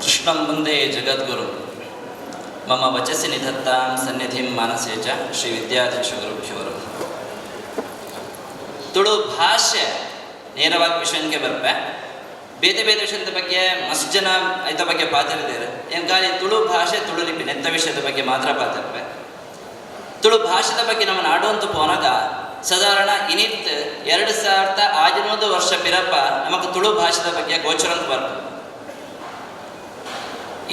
ಕೃಷ್ಣಂ ವಂದೇ ಜಗದ್ಗುರು. ಮಮ ವಚಸಿ ನಿಧತ್ತಾಂ ಸನ್ನಿಧಿಂ ಮಾನಸೇ ಚ. ಶ್ರೀ ವಿದ್ಯಾಧೀಶ ಗುರುಭ್ಯೋ ನಮಃ. ತುಳು ಭಾಷೆ, ನೇರವಾಗಿ ವಿಷಯಕ್ಕೆ ಬರ್ಪೆ. ಬೇತೆ ಬೇತೆ ವಿಷಯದ ಬಗ್ಗೆ ಮಸ್ತ್ ಜನ ಐತ ಬಗ್ಗೆ ಪಾತೆರಿದ್ದಾರೆ. ಏನ್ ತುಳು ಭಾಷೆ, ತುಳು ಲಿಪಿ ನೆತ್ತ ವಿಷಯದ ಬಗ್ಗೆ ಮಾತ್ರ ಪಾತೆರ್ಪೆ. ತುಳು ಭಾಷೆದ ಬಗ್ಗೆ ನಮ್ಮ ನಾಡುವಂತ ಪೋನಾಗ ಸಾಧಾರಣ ಇನಿತ್ 2600 ವರ್ಷ ಪಿರಪ ನಮಕ್ ತುಳು ಭಾಷೆದ ಬಗ್ಗೆ ಗೋಚರಂತ ಬರ್ಪು.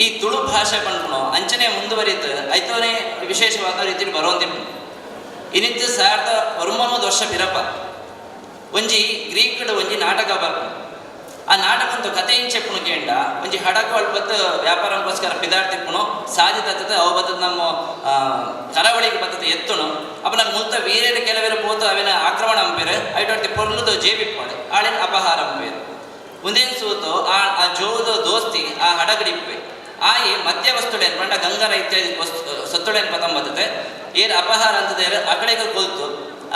ಈ ತುಳು ಭಾಷೆ ಪನ್ಪುನು ಅಂಚನೆ ಮುಂದುವರಿತು ಐತೋನೆ ವಿಶೇಷವಾದ ರೀತಿಯಲ್ಲಿ ಬರೋಂದಿಪ್ಪು. ಇನಿತ್ 1900 ವರ್ಷ ಪಿರಪ ಒಂಜಿ ಗ್ರೀಕ್ಡ್ ಒಂಜಿ ನಾಟಕ ಬರ್ಪು. ಆ ನಾಟಕಂತೂ ಕತೆ ಇಂಚೆಪ್ಪುನು ಕೇಂಡ, ಒಂಜಿ ಹಡಗು ಅಲ್ಪತ್ತು ವ್ಯಾಪಾರಕ್ಕೋಸ್ಕರ ಪಿದಾಡ್ತಿಪ್ಪುನು. ಸಾದಿ ತತ್ತದ ಅವು ಬತ್ತದ ನಮ್ಮ ಕರಾವಳಿಗೆ ಬತ್ತದ ಎತ್ತುನು. ಅಪ್ಪ ನಂಗೆ ಮುಲ್ತ ವೀರ್ಯರ ಕೆಲವರು ಪೋತು ಅವಿನ ಆಕ್ರಮಣ ಅಂಪೇರು. ಐಟೊರ್ತಿ ಪೊರ್ಲುದು ಜೇಬಿಪ್ಪಾಡು ಆಳಿನ ಅಪಹಾರ ಅಂಪೇರು. ಒಂದೇನು ಸೂತು ಆ ಆ ಜೋದ ದೋಸ್ತಿ ಆ ಹಡಗಡಿಪ್ಪೆ. ಆಯಿ ಮಧ್ಯ ವಸ್ತುಳೇನು ಪಂಡ ಗಂಗರ ಇತ್ಯಾದಿ ವಸ್ತು ಸತ್ತುಳೇನು ಪತಂಬತ್ತದೆ. ಏರ್ ಅಪಹಾರ ಅಂತದೇರು ಅಕಡೆಗೆ ಕೊಲ್ತು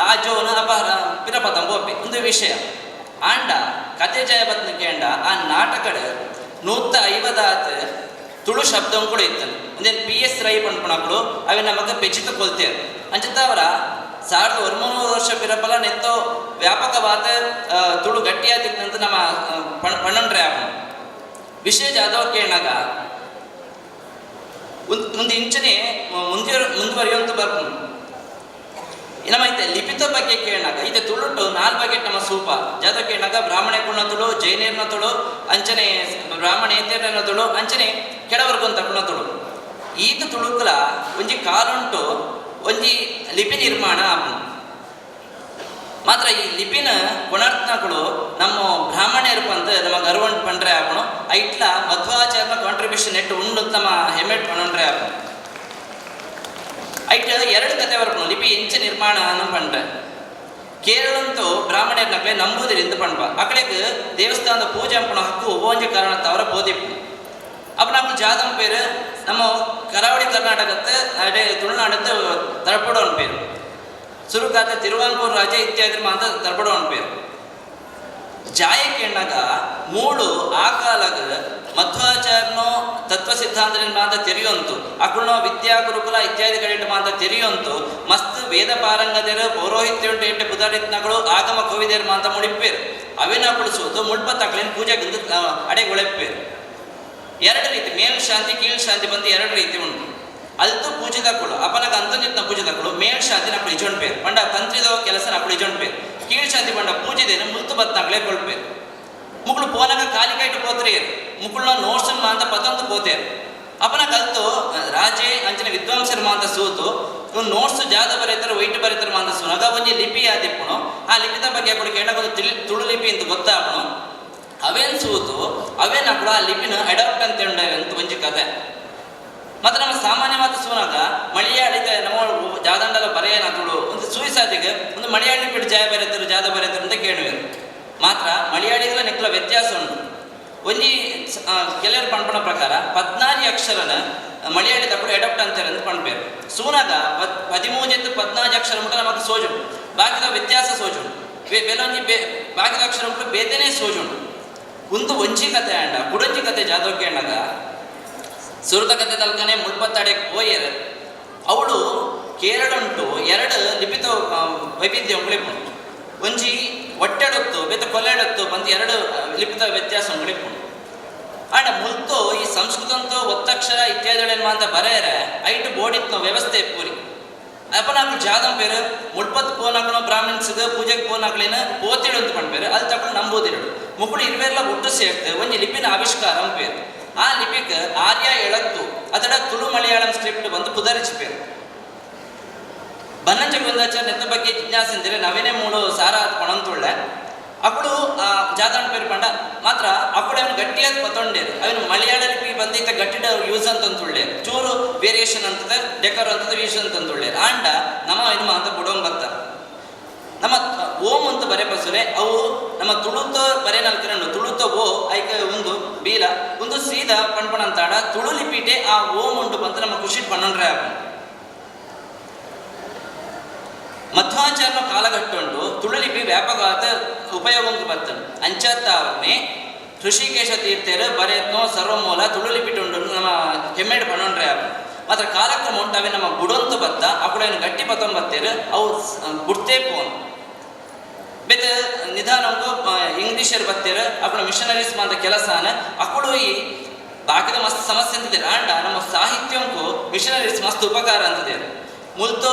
ಆ ಜೋನ ಅಪಹಾರ ಪಿರ ಪತಂಬ ಒಪ್ಪಿ ಒಂದು ವಿಷಯ. ಆಂಡ ಕತೆ ಜಯಬತ್ನ ಕೇಂಡ, ಆ ನಾಟಕಡ್ 150 ತುಳು ಶಬ್ದಂಕುಳು ಇತ್ತನು. ಒಂದೇನು ಪಿ ಎಸ್ ರೈ ಪನ್ಪುಣಕುಳು ಅವೆ ನಮಗ ಪೆಚಿತ ಕೊಲ್ತೇರು. ಅಂಚಿತ್ತವರ 1900 ವರ್ಷ ಪಿರಪಲ ನೆತ್ತೋ ವ್ಯಾಪಕವಾದ ತುಳು ಗಟ್ಟಿಯಾದಿತ್ತಂತ ನಮ್ಮ ಪಣ್ಣಂಡ್ರೆ ಆಪುಂಡು. ವಿಷಯ ಜಾದವ ಕೇಳಾಗ ಮುಂದೆ ಇಂಚನೆ ಮುಂದೆ ಮುಂದುವರಿಯುವಂತ ಬರ್ಪುಂಡು. ನಮ್ಮ ಐತೆ ಲಿಪಿತ ಬಗ್ಗೆ ಕೇಳಾಗ ಐತೆ ತುಳುಟು ನಾಲ್ ಬಗೆ ನಮ್ಮ ಸೂಪ ಜಾತ ಕೇಳಾಗ, ಬ್ರಾಹ್ಮಣೆ ಕುಣ ತುಳು, ಜೈನೇರ್ನ ತುಳು, ಅಂಚನೆ ಬ್ರಾಹ್ಮಣೇತರನ ತುಳು, ಅಂಚನೆ ಕೆಡವರ್ಗೊಂತ ಕುಣ ತುಳು. ಈತ ತುಳುಕುಲ ಒಂಜಿ ಕಾಲುಂಟು ಒಂಜಿ ಲಿಪಿ ನಿರ್ಮಾಣ ಆಪುಂಡು. ಮಾತ್ರ ಈ ಲಿಪಿನ ಕೊಣಾರ್ಥಗಳು ನಮ್ಮ ಬ್ರಾಹ್ಮಣರು ಪಂದ್ ನಮ್ಮ ಗರ್ವಂಟ್ ಪಂಡ್ರೆ ಆಪುಣು. ಐಟ್ಲ ಮಧ್ವಾಚಾರ್ಯನ ಕಾಂಟ್ರಿಬ್ಯೂಷನ್ ನೆಟ್ಟು ಉಂಡು ಅಂತ ನಮ್ಮ ಹೆಮ್ಮೆಟ್ ಪಂಡ್ರೆ ಆಪುಣು. ಐಟ್ ಎರಡು ಕತೆ ಬರ್ಪುಣು ಲಿಪಿ ಎಂಚ ನಿರ್ಮಾಣ ಅನ್ನ ಪಂಡ್ರೆ. ಕೇರಳಂತೂ ಬ್ರಾಹ್ಮಣರ್ನಕ್ಲೆ ನಂಬುದಿರಿಂದ ಪಂಡ್ಪ. ಅಕಡೆಗ್ ದೇವಸ್ಥಾನದ ಪೂಜೆ ಅಂಪುಣ ಹಕ್ಕು ಒಂಜಿ ಕಾರಣ ತವರ ಬೋಧಿಪ್ಪು. ಅಪ್ಪ ನಮ್ಮ ಜಾದಂ പേര് ನಮ್ಮ ಕರಾವಳಿ ಕರ್ನಾಟಕಕ್ಕೆ ಅಡೆ ತುಳುನಾಡತ್ತು ತರಪಡೋನ್ പേರು. ಸುರುಕಾತ ತಿರುವಾಂಕೂರ್ ರಾಜ ಇತ್ಯಾದಿ ಮಾತ ತರಪಡೋನ್ പേರು. ಜಾಯಕ್ಕೆ ಮೂಳು ಆ ಕಾಲಗ ಮಧ್ವಾಚಾರ್ಯನೋ ತತ್ವ ಸಿದ್ಧಾಂತ ಮಾತ ತೆರೆಯುವಂತು, ಅಕುಳ್ನೋ ವಿದ್ಯಾ ಗುರುಕುಲ ಇತ್ಯಾದಿ ಕಡೆ ಮಾತ ತೆರೆಯುವಂತು. ಮಸ್ತ್ ವೇದ ಪಾರಂಗದರು, ಪೌರೋಹಿತ್ಯ ಉಂಟು, ಎಂಟು ಪುದಾರಿತ್ನಗಳು, ಆಗಮ ಕೋವಿದೇರು ಮಾತ ಮುಡಿಪೇರು. ಅವೇನ ಕುಳಿಸುವುದು ಮುಡ್ಪ ತಕ್ಲೇನು ಪೂಜೆಗಿಂತ ಅಡೆಗೊಳೆಪ್ಪೇರು. ಎರಡು ರೀತಿ ಮೇಲ್ ಶಾಂತಿ, ಕೀಳ್ ಶಾಂತಿ ಬಂದು ಎರಡು ರೀತಿ ಉಂಟು. ಅಲ್ತು ಪೂಜೆದಕ್ಕಳು ಅಪನಗ ಅಂತಂಜಿತ್ನ ಪೂಜೆದಕ್ಕಳು ಮೇಲ್ ಶಾಂತಿ ನಕ್ಕಳು ಇಜೊಂಡ್ ಪೇರು ಪಂಡ ತಂತ್ರಿದ ಕೆಲಸ ನಕ್ಕಳು ಇಜೊಂಡ್ ಪೇರು. ಕೀಳ್ ಶಾಂತಿ ಪಂಡ ಪೂಜೆದೇನು ಮುಲ್ತು ಬತ್ನಾಗ್ಲೇ ಕೊಳ್ಪೇರು. ಮುಕ್ಕಳು ಪೋನಾಗ ಕಾಲಿಕಾಯ್ಟು ಪೋತ್ರೆ ಮುಕ್ಕುಳ್ನ ನೋಟ್ಸನ್ ಮಾಂತ ಪತಂತು ಪೋತೇರು. ಅಪನ ಕಲ್ತು ರಾಜೆ ಅಂಚನೆ ವಿದ್ವಾಂಸರ ಮಾಂತ ಸೂತು ಇವ್ನು ನೋಟ್ಸ್ ಜಾದ ಬರೀತಾರೆ, ವೈಟ್ ಬರೀತಾರೆ ಮಾಂತ ಸುನಗ ಒಂಜಿ ಲಿಪಿ ಆದಿಪ್ಪುನು. ಆ ಲಿಪಿತ ಬಗ್ಗೆ ಕೊಡು ಕೇಳಾಗ ತಿಳಿ ತುಳು ಲಿಪಿ ಅಂತ ಗೊತ್ತಾಪುನು. ಅವೇನ್ ಸೂತು ಅವೇನ್ ಅಕ್ಕಳು ಆ ಲಿಪಿನ ಅಡಾಪ್ಟ್ ಅಂತ ಅಂತ ಒಂಜಿ ಕತೆ. ಮತ್ತು ನಮ್ಮ ಸಾಮಾನ್ಯ ಮಾತು ಸೂನಾಗ ಮಲಯಾಳಿದ ನಮ್ಮ ಜಾದಂಡಲ ಬರೆಯನ ತುಳು ಒಂದು ಸೂಯಿಸಾದಿಗೆ ಒಂದು ಮಲಯಾಳಿ ಬಿಟ್ಟು ಜಾಯ ಬರೀತಾರೆ, ಜಾದ ಬರೀತಾರೆ ಅಂತ ಕೇಳುವೆರು. ಮಾತ್ರ ಮಲಯಾಳಿಗಳ ನಿಕ್ಲ ವ್ಯತ್ಯಾಸ ಉಂಟು. ಒಂಜಿ ಕೆಲವರು ಪಣ್ಪಣ ಪ್ರಕಾರ 14 ಅಕ್ಷರನ ಮಲಯಾಳಿ ತಕ್ಕಳು ಅಡಾಪ್ಟ್ ಅಂತಾರೆ ಅಂತ ಪಣ್ಪೇರು. ಸೂನಾಗ 13 14 ಅಕ್ಷರ ಮುಟ್ಟ ನಮಗೆ ಸೋಜುಂಡು. ಬಾಕಿದ ವ್ಯತ್ಯಾಸ ಸೋಜುಂಡು. ಬೇಲೊಂಜಿ ಬೇ ಬಾಕಿದ ಅಕ್ಷರ ಮುಟ್ಟ ಬೇತೆನೇ ಸೋಜುಂಡು. ಒಂದು ಒಂಜಿ ಕತೆ ಅಂಡ ಕುಡೊಂಜಿ ಕತೆ ಜಾದವ್ ಕೇಳಾಗ, ಸುರುತ ಕತೆ ತಲ್ಕನೆ ಮುಳ್ಪತ್ತಡೆಗೆ ಪೋಯೆರ್. ಅವಳು ಕೇರಳ ಉಂಟು ಎರಡು ಲಿಪಿತ ವೈವಿಧ್ಯ ಉಂಗುಳಿಪುಂಡು. ಒಂಜಿ ಒಟ್ಟೆಡೊತ್ತು ಬೇತೆ ಕೊಲೆಡೊತ್ತು ಬಂದು ಎರಡು ಲಿಪಿತ ವ್ಯತ್ಯಾಸ ಉಂಗುಳಿಪುಂಡು. ಆಂಡ ಮುಲ್ತು ಈ ಸಂಸ್ಕೃತಂತೂ ಒತ್ತಕ್ಷರ ಇತ್ಯಾದಿಗಳೇನು ಅಂತ ಬರೆಯರೆ ಐಟು ಬೋಡಿತ್ನ ವ್ಯವಸ್ಥೆ ಪೂರಿ. ಅಪ್ಪ ನಾಕು ಜಾದಂ പേര് ಮುಳ್ಪತ್ ಪೋನಾಕಣ ಬ್ರಾಹ್ಮಿನ್ಸ್ಗೆ ಪೂಜೆಗೆ ಪೋನಾಕ್ಲೇನ ಪೋತಿಡು ಅಂತ ಪಣ್ಪೇರು. ಅಲ್ಲಿ ತಕೊಂಡು ನಂಬುದಿರಡು ಮುಕ್ಕುಳು ಇರುವೆಲ್ಲ ಒಟ್ಟು ಸೇರ್ತು ಒಂಜಿ ಲಿಪಿನ ಆವಿಷ್ಕಾರ ಪೇರು. ಆ ಲಿಪಿಕ್ ಆರ್ಯ ಎಳತ್ತು ಅದಡ ತುಳು ಮಲಯಾಳಂ ಸ್ಕ್ರಿಪ್ಟ್ ಬಂದು ಪುದರಿಚಿ ಪೇರು. ಬನ್ನಂಜ ಗೋವಿಂದಾಚಾರ್ಯ ನೆತ್ತ ಬಗ್ಗೆ ಜಿಜ್ಞಾಸೆ ನವೀನೇ ಮೂಡು ಸಾರ ಪಣಂತುಳ್ಳೆ. ಅಕುಳು ಆ ಜಾದಾಣ ಪೇರು ಪಂಡ ಮಾತ್ರ ಅಕುಳು ಅವನು ಗಟ್ಟಿಯಾದ ಪತೊಂಡೇರು. ಅವನು ಮಲಯಾಳ ಲಿಪಿ ಬಂದಿತ್ತ ಗಟ್ಟಿಡ ಯೂಸ್ ಅಂತಂತುಳ್ಳೆ. ಚೂರು ವೇರಿಯೇಷನ್ ಅಂತದ ಡೆಕರ್ ಅಂತದ ಯೂಸ್ ಅಂತಂತುಳ್ಳೆ. ಆಂಡ ನಮ್ಮ ಇನ್ನು ಮಾತ ಬುಡೋಂಗ್ ಬತ್ತ ನಮ್ಮ ಓಂ ಅಂತ ಬರೆ ಬಸುರೆ ಅವು ನಮ್ಮ ತುಳುತ ಬರೆ ನಲ್ಕರಣ್ಣು ತುಳುತ ಓ ಐಕ ಒಂದು ಬೀಲ ಒಂದು ಸೀದಾ ಪಣ್ಪಣ ಅಂತಾಡ ತುಳು ಲಿಪಿಟೆ ಆ ಓಂ ಉಂಟು ಬಂತ ನಮ್ಮ ಖುಷಿ ಪಣ್ಣೊಂಡ್ರೆ ಆಪುಂಡು. ಮಧ್ವಾಚಾರ್ಯನ ಕಾಲಘಟ್ಟ ಉಂಟು ತುಳು ಲಿಪಿ ವ್ಯಾಪಕವಾದ ಉಪಯೋಗಕ್ಕೆ ಬರ್ತದೆ. ಅಂಚತ್ತಾವರ್ನೆ ಹೃಷಿಕೇಶ ತೀರ್ಥರು ಬರೆಯತ್ನೋ ಸರ್ವಮೂಲ ತುಳು ಲಿಪಿಟ್ ಉಂಡು ನಮ್ಮ ಹೆಮ್ಮೆಡ್ ಪಣೊಂಡ್ರೆ ಆಪ. ಮಾತ್ರ ಕಾಲಕ್ರಮ ಉಂಟವೆ ನಮ್ಮ ಬುಡೊಂತು ಬತ್ತ ಅಕುಳೇನು ಗಟ್ಟಿ ಪತ್ತೊಂಬತ್ತೇರು ಅವು ಬುಡ್ತೇ ಪೋನ್. ಬೇತೆ ನಿಧಾನಕ್ಕೂ ಇಂಗ್ಲಿಷರ್ ಬತ್ತೇರು, ಅಕುಳ ಮಿಷನರೀಸ್ ಮಾಂತ ಕೆಲಸನ ಅಕುಳು ಈ ಬಾಕಿದ ಮಸ್ತ್ ಸಮಸ್ಯೆ ಅಂತಿದೆ. ಆಂಡ ನಮ್ಮ ಸಾಹಿತ್ಯಕ್ಕೂ ಮಿಷನರೀಸ್ ಮಸ್ತ್ ಉಪಕಾರ ಅಂತಿದೆ. ಮುಲ್ತೋ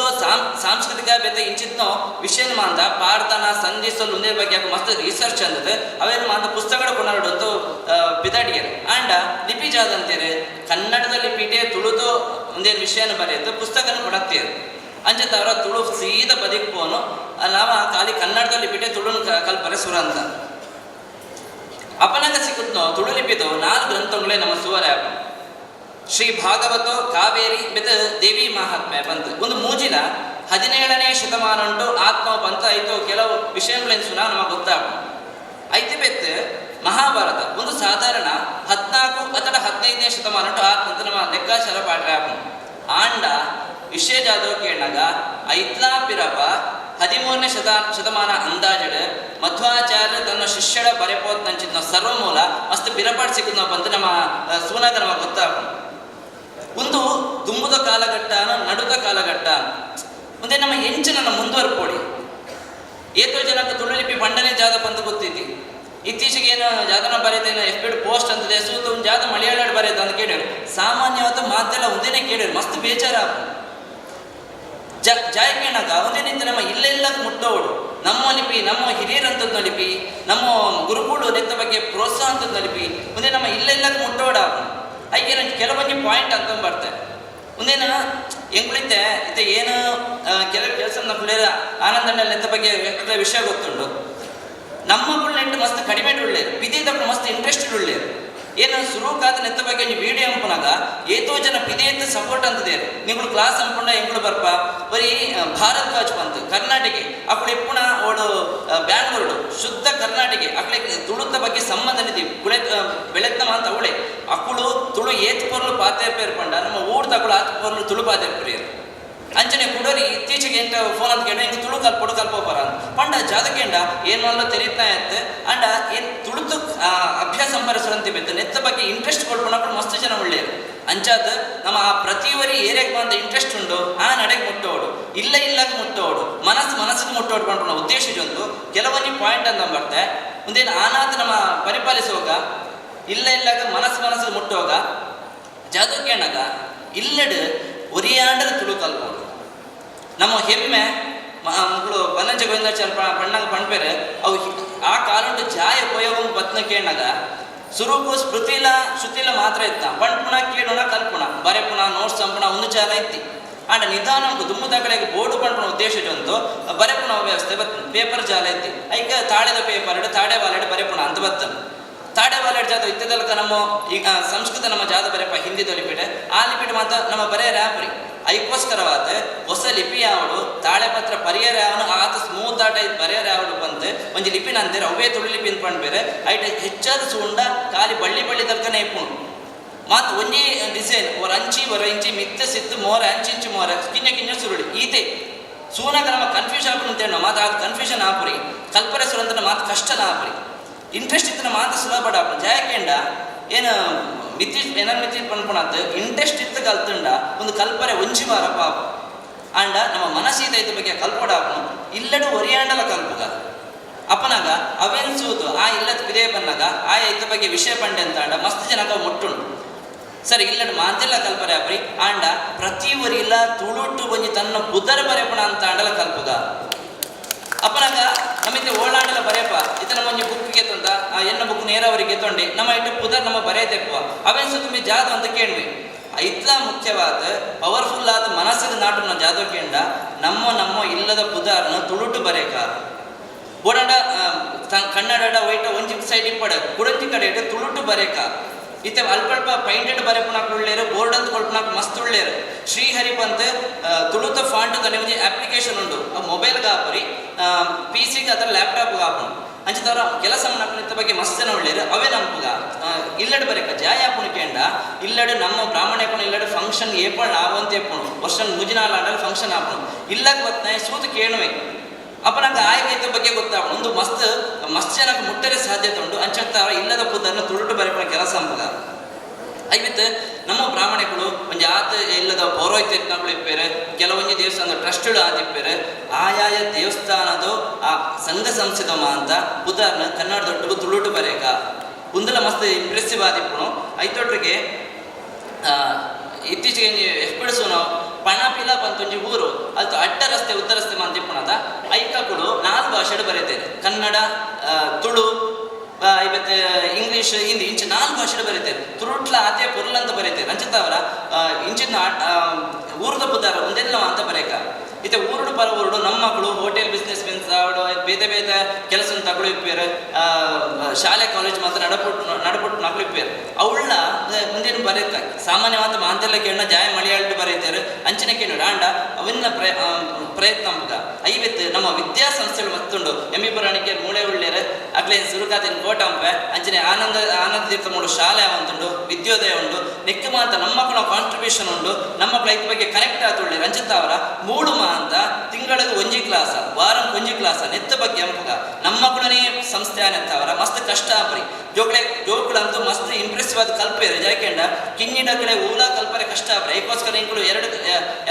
ಸಾಂಸ್ಕೃತಿಕ ಬೇತೆ ಇಂಚಿತ್ನೋ ವಿಷಯ ಮಾಂತ ಪಾಡ್ದನ ಸಂಧಿಸಲು ಒಂದೇ ಬಗ್ಗೆ ಯಾಕೆ ಮಸ್ತ್ ರಿಸರ್ಚ್ ಅಂದது. ಅವೇನು ಮಾಂತ ಪುಸ್ತಕಗಳು ಕೊನಾಡು ಬಿದಾಡಿಯರು. ಆಂಡ ಲಿಪಿ ಜಾದಂತೇರೆ ಕನ್ನಡದ ಲಿಪಿಟೇ ತುಳುದು ಒಂದೇನು ವಿಷಯನ ಬರೆಯಿತು ಪುಸ್ತಕನ ಕೊಡತ್ತೇರು. ಅಂಚೆ ತವರ ತುಳು ಸೀದ ಬದಿಕ್ ಪೋನು. ನಾವ ಖಾಲಿ ಕನ್ನಡದ ಲಿಪಿಟೇ ತುಳುನ ಕಲ್ಪರೆ ಸುರ ಅಂತ ಅಪನಂಗ ಸಿಕ್ಕುತ್ನೋ ತುಳು ಲಿಪಿದು ನಾಲ್ಕು ಗ್ರಂಥಗಳೇ ನಮ್ಮ ಸುವರ. ಶ್ರೀ ಭಾಗವತೋ, ಕಾವೇರಿ ಬೆತ ದೇವಿ ಮಹಾತ್ಮೆ ಬಂತು. ಒಂದು ಮೂಜಿಲ 17ನೇ ಶತಮಾನ ಉಂಟು ಆತ್ಮ ಬಂತ ಆಯ್ತು. ಕೆಲವು ವಿಷಯಗಳೇನು ಸುನ ನಮಗೆ ಗೊತ್ತಾಗ ಐತಿ. ಬೆತ್ತು ಮಹಾಭಾರತ ಒಂದು ಸಾಧಾರಣ 14 ಅಥವಾ 15ನೇ ಶತಮಾನ ಉಂಟು ಆತ್ಮ ಅಂತ ನಮ್ಮ ಲೆಕ್ಕಾಚಾರ ಪಾಡ್ರೆ ಆಪು. ಆಂಡ ವಿಷಯ ಜಾದವ್ ಕೇಳಾಗ ಐತ್ಲಾ ಪಿರಪ 13ನೇ ಶತಮಾನ ಅಂದಾಜಡು ಮಧ್ವಾಚಾರ್ಯ ತನ್ನ ಶಿಷ್ಯಳ ಬರೆಪೋತ್ ನಂಚಿದ್ನ ಸರ್ವಮೂಲ ಮಸ್ತ್ ಪಿರಪಾಟ್ ಸಿಕ್ಕುದ್ ನಾವು ಬಂತು ನಮ್ಮ ಸೂನಾಗ ನಮಗೆ ಗೊತ್ತಾಗ. ಒಂದು ದುಂಬುದ ಕಾಲಘಟ್ಟ, ನಡುದ ಕಾಲಘಟ್ಟ ಮುಂದೆ ನಮ್ಮ ಎಂಚಿನ ಮುಂದುವರ್ಪೋಡಿ. ಏತೋ ಜನಕ್ಕೆ ತುಳು ಲಿಪಿ ಪಂಡನೆ ಜಾದ ಬಂದು ಗೊತ್ತೈತಿ. ಇತ್ತೀಚೆಗೆ ಏನು ಜಾದನ ಬರೀತೇನೆ ಎಫ್ ಬಿ ಪೋಸ್ಟ್ ಅಂತದೆ ಸೂತ ಒಂದು ಜಾದ ಮಲಯಾಳ ಬರೀತ ಅಂತ ಕೇಳಿದ್ರು. ಸಾಮಾನ್ಯವಾದ ಮಾತೆಲ್ಲ ಒಂದೇನೆ ಕೇಳಿದ್ರು, ಮಸ್ತ್ ಬೇಜಾರ. ಜಾಯ್ಕೇಣಾಗ ಒಂದೇ ನಿಂತ ನಮ್ಮ ಇಲ್ಲೆಲ್ಲ ಮುಟ್ಟೋಡು ನಮ್ಮ ಲಿಪಿ, ನಮ್ಮ ಹಿರಿಯರಂತದ್ದು ಲಿಪಿ, ನಮ್ಮ ಗುರುಗಳು ನೆತ್ತ ಬಗ್ಗೆ ಪ್ರೋತ್ಸಾಹ ಅಂತದ್ದು ಲಿಪಿ ಒಂದೇ ನಮ್ಮ ಇಲ್ಲೆಲ್ಲ ಮುಟ್ಟೋಡ. ಐಕೆ ನಂಗೆ ಕೆಲವೊಂದು ಪಾಯಿಂಟ್ ಅಂತ ಬರ್ತೆ. ಒಂದೇನ ಎಂಕುಳಿತೆ ಇತ್ತೆ ಏನು ಕೆಲವು ಕೆಲಸ ನಮ್ಮ ಪಿಳ್ಳೆರ ಆನಂದಣ್ಣ ನೆತ್ತ ಬಗ್ಗೆ ಅಕ್ಲೆ ವಿಷಯ ಗೊತ್ತುಂಡು. ನಮ್ಮ ನೆಂಟು ಮಸ್ತ್ ಕಡಿಮೆ ಉಳ್ಳೇರು, ಪಿದೇದಕ್ಕೂ ಮಸ್ತ್ ಇಂಟ್ರೆಸ್ಟ್ ಉಳ್ಳೇರು. ಏನು ಸುರುಕಾದ ನೆತ್ತ ಬಗ್ಗೆ ಒಂಜಿ ವಿಡಿಯೋ ಅಂಪುನಾಗ ಏತೋ ಜನ ಪಿದೇತ್ ಸಪೋರ್ಟ್ ಅಂತದೇರು. ನಿಂಗಳು ಕ್ಲಾಸ್ ಅಂಪುಂಡ ಎಂಕುಲು ಬರ್ಪ. ಬರೀ ಭಾರದ್ವಾಜ್ ಬಂತು ಕರ್ನಾಟಕ, ಅಕುಲು ಇಪ್ಪುಣ ಓಡು ಬ್ಯಾಂಗ್ಳೂರು, ಶುದ್ಧ ಕರ್ನಾಟಕ. ಅಕುಲೆ ತುಳುತ ಬಗ್ಗೆ ಸಂಬಂಧ ನಿಧಿ ಕುಳೆ ಬೆಳೆತ್ನ ಅಂತ ಅವಳೆ. ಅಕುಳು ತುಳು ಏತ್ ಪೊರ್ಲು ಪಾತೇರ್ಪೇರ್ ಪಂಡ ನಮ್ಮ ಊರ್ದ ಅಕುಳು ಆತ್ ಪೊರ್ಲು ತುಳು ಪಾತೇರ್ಪೇರು. ಅಂಚನೆ ಕುಡೋರಿ ಇತ್ತೀಚೆಗೆ ಎಂಟ ಫೋನ್ ಅಂತ ಕೇಳ, ಹಿಂಗೆ ತುಳು ಕಲ್ಪೊಡು ಕಲ್ಪೋಪರ ಅಂತ ಪಂಡ ಜಾದಕೇಂಡ ಏನು ಅಲ್ಲ ತೆರೀತಾ ಇತ್ತು. ಅಂಡ ಏನ್ ತುಳುತು ಅಭ್ಯಾಸ ಸಂಪರಿಸುವಂತೆ ಬೆತ್ತ ನೆತ್ತ ಬಗ್ಗೆ ಇಂಟ್ರೆಸ್ಟ್ ಕೊಡ್ಕೊಂಡು ಮಸ್ತ್ ಜನ ಒಳ್ಳೆಯರು. ಅಂಚಾದ ನಮ್ಮ ಆ ಪ್ರತಿವರಿ ಏರಿಯಾಗೆ ಬಂದ ಇಂಟ್ರೆಸ್ಟ್ ಉಂಡು ಆ ನಡೆಗೆ ಮುಟ್ಟೋಡು, ಇಲ್ಲ ಇಲ್ಲಾಗ ಮುಟ್ಟೋಡು, ಮನಸ್ಸು ಮನಸ್ಸಿಗೆ ಮುಟ್ಟೋಡು ಪಂಡ್ರ ಉದ್ದೇಶ ಒಂದು ಕೆಲವೊಂದು ಪಾಯಿಂಟ್ ಅಂತ ಬರ್ತೆ. ಒಂದೇನು ಆನಾದ ನಮ್ಮ ಪರಿಪಾಲಿಸುವಾಗ ಇಲ್ಲ ಇಲ್ಲಾಗ ಮನಸ್ಸು ಮನಸ್ಸಿಗೆ ಮುಟ್ಟುವಾಗ ಜಾದಕೇಣಾಗ ಇಲ್ಲಡು ಒರಿಯಾಂಡದ ತುಳು ಕಲ್ಪೋಡು ನಮ್ಮ ಹೆಮ್ಮೆ. ಮಕ್ಕಳು ಬನ್ನಂಜ ಗೋವಿಂದಾಚಾರ್ಯ ಪಣ್ಣಂಗ ಪಣ್ಪೇರೆ ಅವು ಆ ಕಾಲುಂಟು ಜಾಯ ಉಪಯೋಗ ಬತ್ನ ಕೇಳಾಗ ಸುರುಕು ಸ್ಮೃತಿಲ ಶ್ರುತಿಲ ಮಾತ್ರ ಇತ್ತ. ಪಣ್ಪುಣ ಕೇಳೋಣ ಕಲ್ಪುಣ ಬರೆಪುಣ ನೋಟ್ಸ್ ಅಂಪುಣ ಒಂದು ಜಾಲ ಇತ್ತಿ. ಆಂಡ ನಿಧಾನ ದುಮ್ಮುದ ಕಡೆಗೆ ಬೋರ್ಡು ಪಣ್ಪುಣ ಉದ್ದೇಶ ಉಂಟು ಬರೆಪುಣ ವ್ಯವಸ್ಥೆ ಬತ್ ಪೇಪರ್ ಜಾಲ ಇತ್ತಿ. ಐಕ ತಾಳೆದ ಪೇಪರ್ ತಾಡೆ ಬಾಲೆಡ್ ಬರೆಪುಣ ಅಂತ ಬತ್ತ. ತಾಡೆ ಬಾಲೆಡ್ ಜಾತ ಇತ್ತದಲ್ಕ ನಮ್ಮ ಈಗ ಸಂಸ್ಕೃತ ನಮ್ಮ ಜಾತ ಬರೆಪ ಹಿಂದಿದ ಲಿಪಿಟ್ ಆ ಲಿಪಿಟ್ ಮಾತ್ರ ನಮ್ಮ ಬರೆಯರ ಆಪ್ರಿ. ಐಕ್ಕೋಸ್ಕರವಾದ ಹೊಸ ಲಿಪಿ ಯಾವಡು ತಾಳೆಪತ್ರ ಪರಿಯರ ಯಾವನು ಆತ ಸ್ಮೂತ್ ಆಟ ಇದು ಬರೆಯರ ಯಾವಡು ಬಂತು ಒಂಜಿ ಲಿಪಿನ ಅಂತೀರ ಅವೇ ತುಳು ಲಿಪಿ ಅಂತ ಪಣ್ಪೇರೆ. ಐಟ್ ಹೆಚ್ಚಾದ ಸೂಂಡ ಖಾಲಿ ಬಳ್ಳಿ ಬಳ್ಳಿ ತಲ್ಕನೆ ಇಪ್ಪುಂಡು. ಮಾತು ಒಂಜಿ ಡಿಸೈನ್ ಒರ ಅಂಚಿ ಒರ ಇಂಚಿ ಮಿತ್ತ ಸಿತ್ತು ಮೋರ ಅಂಚಿಂಚು ಮೋರ ಕಿಂಜ ಕಿಂಜ ಸುರುಳಿ ಈತೆ ಸೂನಾಗ ನಮ್ಮ ಕನ್ಫ್ಯೂಷನ್ ಆಪುಂಡು ಅಂತ. ಮಾತು ಅದು ಕನ್ಫ್ಯೂಷನ್ ಆಪುರಿ ಕಲ್ಪನೆ ಸುರಂತನ ಮಾತು ಕಷ್ಟನ ಆಪುರಿ. ಇಂಟ್ರೆಸ್ಟ್ ಇತ್ತಿನ ಮಾತು ಸುಲಭ ಆಪುಂಡು. ಜಾಯಕೆಂಡ ಏನು ಮಿತಿ ಏನನ್ ಮಿತಿ ಪನ್ಪುಣಾತ್ ಇಂಟ್ರೆಸ್ಟ್ ಇತ್ತು ಕಲ್ತುಂಡ ಒಂದು ಕಲ್ಪನೆ ಒಂಜಿ ವಾರ ಪಾಪ. ಆಂಡ ನಮ್ಮ ಮನಸ್ಸೀತ ಇದ್ರ ಬಗ್ಗೆ ಕಲ್ಪೊಡಾಪುನು. ಇಲ್ಲಡು ಒರಿಯಾಂಡಲ ಕಲ್ಪುಗ ಅಪ್ಪನಾಗ ಅವೇನ್ ಸೂತು ಆ ಇಲ್ಲದ ಪಿದೇ ಬನ್ನಾಗ ಆ ಇದ್ರ ಬಗ್ಗೆ ವಿಷಯ ಪಂಡೆ ಅಂತ ಅಂಡ ಮಸ್ತ್ ಜನಕ ಮುಟ್ಟುಂಡು. ಸರಿ, ಇಲ್ಲಡು ಮಾತೆಲ್ಲ ಕಲ್ಪರೆ ಆಪ್ರಿ. ಆಂಡ ಪ್ರತಿ ಒರಿಲ್ಲ ತುಳುಟು ಒಂಜಿ ತನ್ನ ಬುದರ ಬರೆಪಣ ಅಂತ ಅಂಡಲ ಕಲ್ಪುಗ. ಅಪ್ಪನಾಗ ನಮಿತೆ ಓಳಾಂಡಲ ಬರೆಯಪ್ಪ ಇತ ನಮ್ಮ ಒಂಜಿ ಬುಕ್ಗೆ ತಂದ ಆ ಎನ್ನ ಬುಕ್ ನೇರವರಿಗೆ ತೊಂಡೆ ನಮ್ಮ ಇಟ್ಟು ಪುದರ್ ನಮ್ಮ ಬರೆಯತೆಪ್ಪ ಅವೇನ್ ತುಂಬಿ ಜಾದು ಅಂತ ಕೇಳ್ವಿ. ಐತ್ಲ ಮುಖ್ಯವಾದ ಪವರ್ಫುಲ್ ಆದ ಮನಸ್ಸಿಗೆ ನಾಟು ಜಾದು ಕೇಂಡ ನಮ್ಮ ನಮ್ಮ ಇಲ್ಲದ ಪುದಾರ್ನ ತುಳುಟು ಬರೇಕ. ಬೋಡಂಡ ಕನ್ನಡ ವೈಟ ಒಂಜಿ ಸೈಡ್ ಇಪ್ಪಡ ಕುಡಂಚಿ ಕಡೆ ಇಟ್ಟು ತುಳುಟು ಬರೇಕ. ಇತ್ತೆ ಅಲ್ಪ ಅಲ್ಪ ಪೈಂಟೆಡ್ ಬರೆಪುನಾಕ್ ಉಳ್ಳೇರು, ಬೋರ್ಡ್ ಅಂತ ಕೊಲ್ಪುನಾಕ್ ಮಸ್ತ್ ಉಳ್ಳೇರು. ಶ್ರೀಹರಿ ಪಂತ್ ತುಳುತ ಫಾಂಟ್ ತನೆ ಒಂಜಿ ಅಪ್ಲಿಕೇಶನ್ ಉಂಡು. ಆ ಮೊಬೈಲ್ ಗಾಪುರಿ, ಪಿ ಸಿಗೆ ಅಥವಾ ಲ್ಯಾಪ್ಟಾಪ್ ಗಾಪುಂಡು. ಅಂಚಿತವರ ಕೆಲಸ ಮಣ್ಣಪ್ಪ ಬಗ್ಗೆ ಮಸ್ತ್ ಜನ ಒಳ್ಳೇರು. ಅವೇ ನಂಪುಗ ಇಲ್ಲಡು ಬರೇಕ ಜಾಯ ಆಪುಣು ಕೇಂಡ ಇಲ್ಲಡು ನಮ್ಮ ಬ್ರಾಹ್ಮಣ ಇಲ್ಲಡು ಫಂಕ್ಷನ್ ಏಪಳ್ ಆವಂತ ಏಪುಣು ವರ್ಷ ಮುಜಿನಾಲ ಫಂಕ್ಷನ್ ಆಪುಣು ಇಲ್ಲಗ್ ಬತ್ನ ಸೂತು ಕೇಣುವೆ. ಅಪ್ಪ ನಂಗೆ ಆಯ್ಕೆ ಬಗ್ಗೆ ಗೊತ್ತಾಗ ಒಂದು ಮಸ್ತ್ ಮಸ್ತ್ ಜನಕ್ಕೆ ಮುಟ್ಟರೆ ಸಾಧ್ಯತೆ ಉಂಟು. ಅಂಚಂತ ಇಲ್ಲದ ಪುದನ್ನು ತುಳುಟು ಬರೆಪುನ ಕೆಲಸ ಅಂಬುಗ. ಐವಿತ್ ನಮ್ಮ ಬ್ರಾಹ್ಮಣಗಳು ಒಂಜಿ ಆತ ಇಲ್ಲದ ಪೌರೋಹಿತ್ಯನಗಳು ಇಪ್ಪೇರೆ, ಕೆಲವೊಂಜಿ ದೇವಸ್ಥಾನದ ಟ್ರಸ್ಟ್ಗಳು ಆದಿಪ್ಪೇರೆ, ಆಯಾಯ ದೇವಸ್ಥಾನದ ಆ ಸಂಘ ಸಂಸ್ಥೆದ ಅಂತ ಪುದರ್ನ ಕನ್ನಡದೊಟ್ಟಿಗೆ ತುಳುಟು ಬರೇಕ ಉಂದಲ ಮಸ್ತ್ ಇಂಪ್ರೆಸಿವ್ ಆದಿಪ್ಪುನು. ಐತೊಟ್ಟಿಗೆ ಇತ್ತೀಚೆಗೆ ಎಫ್ಪಿಡಿಸು ನಾವು ಪಣಪಿಲ ಪಂತೊಂಜಿ ಊರು, ಅದು ಅಡ್ಡ ರಸ್ತೆ ಉದ್ದ ರಸ್ತೆ ಮಂತಿಪ್ಪುನದ. ಐಕಕುಳು ನಾಲ್ಕು ಭಾಷೆಡ್ ಬರೀತೇನೆ, ಕನ್ನಡ, ತುಳು, ಇವತ್ತು ಇಂಗ್ಲೀಷ್, ಹಿಂದಿ, ಇಂಚ ನಾಲ್ಕು ಭಾಷೆಡ್ ಬರೀತೇನೆ. ತುರುಟ್ಲ ಆತೆ ಪೊರ್ಲ್ ಅಂತ ಬರೀತೇನೆ. ಅಂಚತಾವರ ಇಂಚಿನ ಊರದ ಪುದಾರ ಒಂದೆಲ್ಲ ಅಂತ ಬರೇಕ. ಇತ್ತೆ ಊರುಡು ಪರ ಊರುಡು ನಮ್ಮ ಮಕ್ಕಳು ಹೋಟೆಲ್ ಬಿಸ್ನೆಸ್ ಮೆನ್ಸ್ ಆವಡು, ಬೇತೆ ಬೇತೆ ಕೆಲಸ ತಗೊಳ್ಳಿ ಇಪ್ಪೇರು, ಶಾಲೆ ಕಾಲೇಜ್ ಮಾತ್ರ ನಡಪುಟ್ಟು ನಡಪುಟ್ಟು ನಕಲು ಇಪ್ಪೇರು. ಅವಳ ಮುಂದಿನ ಬರೀತ ಸಾಮಾನ್ಯವಾದ ಮಾಂತೆಲ್ಲ ಕೇಳೋಣ ಜಾಯ ಮಲಯಾಳಡ್ ಬರೀತಾರೆ, ಅಂಚಿನ ಕೇಳೋಣ. ಆಂಡ ಅವನ್ನ ಪ್ರಯತ್ನ ಮುಗ ಐವತ್ತು ನಮ್ಮ ವಿದ್ಯಾಸಂಸ್ಥೆಗಳು ಮತ್ತುಂಡು. ಎಂ ಬಿ ಪುರಾಣಿಕೆ ಮೂಳೆ ಉಳ್ಳೇರು ಅಗ್ಲೇ ಸುರುಕಾತಿನ ಕೋಟಂಪೆ. ಅಂಚನೆ ಆನಂದ ಆನಂದ ತೀರ್ಥ ಮೂಡು ಶಾಲೆ ಉಂಟು, ವಿದ್ಯೋದಯ ಉಂಟು. ನೆಕ್ಕು ಮಾತ ನಮ್ಮ ಮಕ್ಕಳ ಕಾಂಟ್ರಿಬ್ಯೂಷನ್ ಉಂಟು. ನಮ್ಮ ಮಕ್ಕಳ ಐತ ಬಗ್ಗೆ ಕನೆಕ್ಟ್ ಆತುಳ್ಳಿ ರಂಜಿತ್ ಅವರ ಮೂಡು ಮಾಂತ ತಿಂಗಳಿಗೆ ಒಂಜಿ ಕ್ಲಾಸ, ವಾರಂ ಒಂಜಿ ಕ್ಲಾಸ ನೆತ್ತ ಬಗ್ಗೆ ಅಂಪುಗ. ನಮ್ಮ ಮಕ್ಕಳನೇ ಸಂಸ್ಥೆ ಆನೆತ್ತವರ ಮಸ್ತ್ ಕಷ್ಟ ಆಪರಿ. ಜೋಕ್ಲೆ ಜೋಕುಳಂತೂ ಮಸ್ತ್ ಇಂಪ್ರೆಸಿವ್ ಆದ ಕಲ್ಪೇರು. ಯಾಕೆಂಡ ಕಿನ್ನಿಡ ಕಡೆ ಊಲ ಕಲ್ಪರೆ ಕಷ್ಟ ಆಪರೆ. ಐಕೋಸ್ಕರ ಇಂಕುಲು ಎರಡು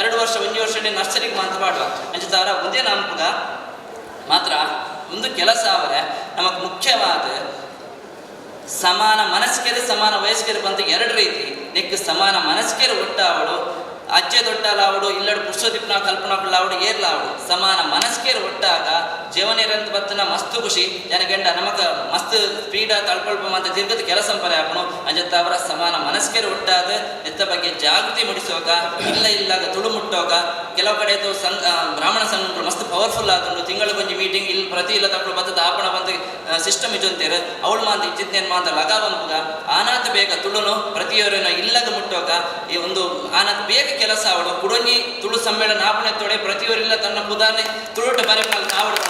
ಎರಡು ವರ್ಷ ಒಂಜಿ ವರ್ಷ ನರ್ಸರಿಗೆ ಮಾತ್ರ ಪಾಡುವ ಅಂಚತಾರ. ಒಂದೇ ನಂಪುಗ ಮಾತ್ರ ಒಂದು ಕೆಲಸ ಅವರೆ. ನಮಕ್ ಮುಖ್ಯವಾದ ಸಮಾನ ಮನಸ್ಕೆರೆ ಸಮಾನ ವಯಸ್ಕರು ಬಂತ ಎರಡು ರೀತಿ ನೆಕ್ ಸಮಾನ ಮನಸ್ಕೆರೆ ಒಟ್ಟಾವಡು. ಅಜ್ಜೆ ದೊಡ್ಡಲಾವಡು, ಇಲ್ಲಡು ಪುರುಷೋದಿಪ್ನ ಕಲ್ಪನಾ ಏರ್ಲಾವಡು, ಸಮಾನ ಮನಸ್ಕೇರ್ ಒಟ್ಟಾಗ ಜೀವನಿರಂತ ಬತ್ತನ ಮಸ್ತ್ ಖುಷಿ ಜನಗೆಂಡ. ನಮಕ ಮಸ್ತ್ ಸ್ಪೀಡ ತಳ್ಕೊಳ್ಪ ಅಂತ ತಿರ್ಗದ ಕೆಲಸ ಪರೆ ಆಪಣು. ಅಂಜತ್ತ ಅವರ ಸಮಾನ ಮನಸ್ಕೇರ್ ಒಟ್ಟಾದ ಎತ್ತ ಬಗ್ಗೆ ಜಾಗೃತಿ ಮೂಡಿಸುವಾಗ ಇಲ್ಲ ಇಲ್ಲಾಗ ತುಳು ಮುಟ್ಟೋಗ. ಕೆಲವು ಕಡೆ ಸಂಘ, ಬ್ರಾಹ್ಮಣ ಸಂಘಗಳು ಮಸ್ತ್ ಪವರ್ಫುಲ್ ಆತುಂಡು. ತಿಂಗಳಿಗೊಂಜಿ ಮೀಟಿಂಗ್ ಇಲ್ಲಿ ಪ್ರತಿ ಇಲ್ಲ ತಕ್ಕಳು ಬತ್ತದ ಆಪಣ ಬಂತ ಸಿಸ್ಟಮ್ ಇಜೊಂತೇರು. ಅವಳು ಮಾಂತ ಇಜ್ಜಿತ್ತೇನು ಮಾಂತ ಲಗಾವಂಪುಗ. ಆನಾತ ಬೇಗ ತುಳುನು ಪ್ರತಿಯೊರನ ಇಲ್ಲದ ಮುಟ್ಟೋಗ. ಈ ಒಂದು ಆನಾತ ಬೇಗ ಕೆಲಸ ಅವಳು. ಕುಡೊಂಜಿ ತುಳು ಸಮ್ಮೇಳನ ಆಪಣೆ ತೊಡೆ ಪ್ರತಿಯೊರಿಲ್ಲ ತನ್ನ ಪುದಾನೆ ತುಳುಟ ಬರೆಪಲ್ ಆವಡು.